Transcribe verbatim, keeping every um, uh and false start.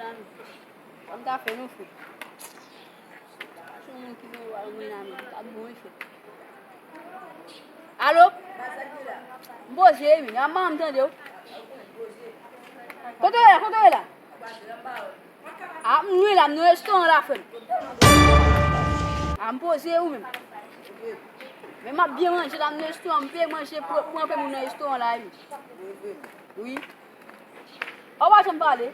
Sa m ta fè non, frè? Se yon moun ki gen wal mwen la menm, pa bon efè. Alo? M poze wi, a manman m tande w. Kote w ye la? Kote w ye la? A, m wi la, m nan restoran la, frè m. A, m poze wi menm. Men m ap byen manje la, m nan restoran, m peye manje pou, pou anpil moun nan restoran la wi. Wi. Ou pa janm pale.